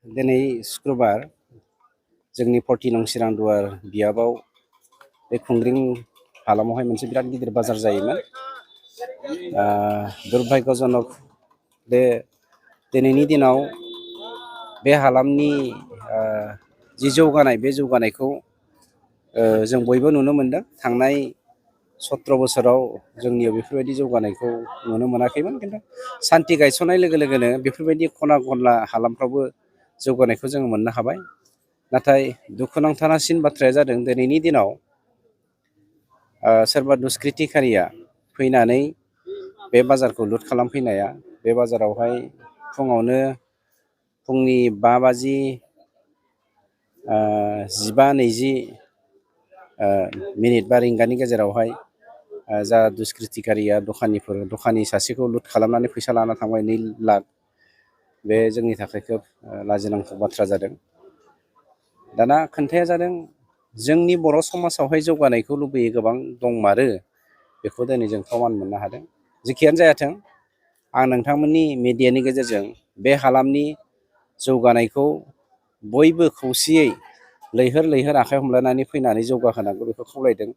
दिनै शुक्रबार जोंनि 40 नं चिरांदुवार बियाबाव बे खुंग्रिं हालामावहाय मोनसे बिराद गिदिर बाजार जायोमोन। दुर्भाग्यजनक बे दिनैनि दिनाव बे हालामनि जि जौगानाय बे जौगानायखौ जों बयबो नुनो मोनदों। थांनाय 17 बोसोराव जोंनियाव बेफोरबायदि जौगानायखौ नुनो मोनाखैमोन। खिन्थु सान्थि गायसननाय लोगो लोगोनो बेफोरबायदि खना खनला हालामफ्रावबो जौगानायखौ जों मोननो हाबाय। नाथाय दुखुनांथावसिन बाथ्राया जादों दिनैनि दिनाव सोरबा दुष्कृतिकारिया फैनानै बे बाजारखौ लुट खालामफैनाया, बे बाजारावहाय फुंनि 5 बाजि 15-20 मिनिट बा रिंगानि गेजेरावहाय जा दुष्कृतिकारिया दखानि सासेखौ लुट खालामनानै फैसा लाना थांबाय 2 लाख। बे जोंनि थाखाय खोब लाजिनांथाव बाथ्रा जादों। दाना खोन्थाया जादों जोंनि बर' समाजावहाय जौगानायखौ लुबैयो गोबां दंमारो, बेखौ दिनै जों प्रमान मोननो हादों। जेखियानो जायाथों, आं नोंथांमोननि मिडियानि गेजेरजों बे हालामनि जौगानायखौ बयबो खौसेयै लैहोर लैहोर आखाइ हमलायनानै फैनानै जौगाहोनांगौ बेखौ खावलायदों।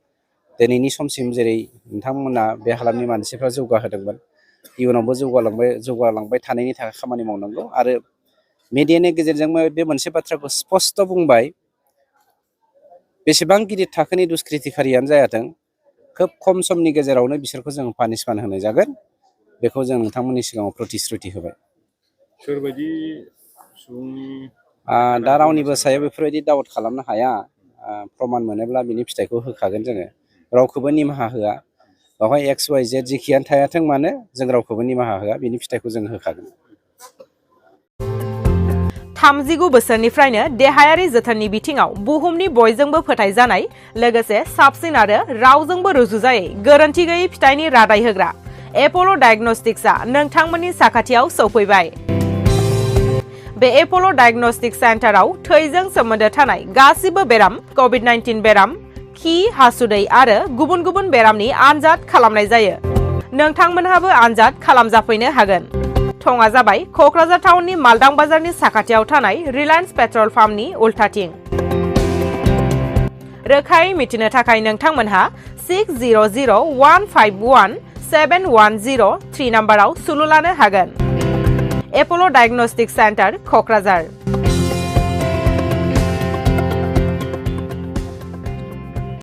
दिनैनि समसिम जेरै नोंथांमोना बे हालामनि मानसिफ्रा जौगाहोदोंमोन, इयुनावबो जौगालांबाय थानायनि थाखाय खामानि मावनांगौ। आरो मिडियानि गेजेरजोंबो बे मोनसे बाथ्राखौ स्पष्ट बुंबाय, बेसेबां गिदिर थाखोनि दुष्कृतिकारियानो जायाथों, खोब खम समनि गेजेरावनो बिसोरखौ जों पानिशमेन्ट होनाय जागोन। बेखौ जों नोंथांमोननि सिगाङाव प्रतिश्रुति होबाय। सोरबायदि सुबुंनि दा रावनिबो सायाव बेफोरबायदि दाउट खालामनो हाया। प्रमान मोनोब्ला बिनि फिथाइखौ होखागोन जोङो। रावखौबो निमाहा होआ। बेवहाय XYZ जेखियानो थायाथों मानो जों रावखौबो निमाहा होआ, बिनि फिथाइखौ जों होखागोन। 39 बोसोरनिफ्रायनो देहायारि जोथोननि बिथिङाव बुहुमनि बयजोंबो फोथायजानाय, लोगोसे साबसिन आरो रावजोंबो रुजुजायै गोरोन्थि गैयै फिथाइनि रादाय होग्रा एप'ल' डायग्नोस्टिक्सआ नोंथांमोननि साखाथियाव सौफैबाय। बे एप'ल' डायग्नोस्टिक सेन्टाराव थैजों सोमोन्दो थानाय गासिबो बेराम, COVID-19 बेराम, खि, हासुदै आरो गुबुन गुबुन बेरामनि आनजाद खालामनाय जायो। नोंथांमोनहाबो आनजाद खालामजाफैनो हागोन। थङा जाबाय क'क्राझार टाउननि मालदां बाजारनि साखाथियाव थानाय रिलायन्स पेट्रल पाम्पनि उल्थाथिं। रोखायै मिथिनो थाखाय नोंथांमोनहा 6001517103 नाम्बाराव सुलु लानो हागोन। एप'ल' डायग्नोस्टिक सेन्टार, क'क्राझार।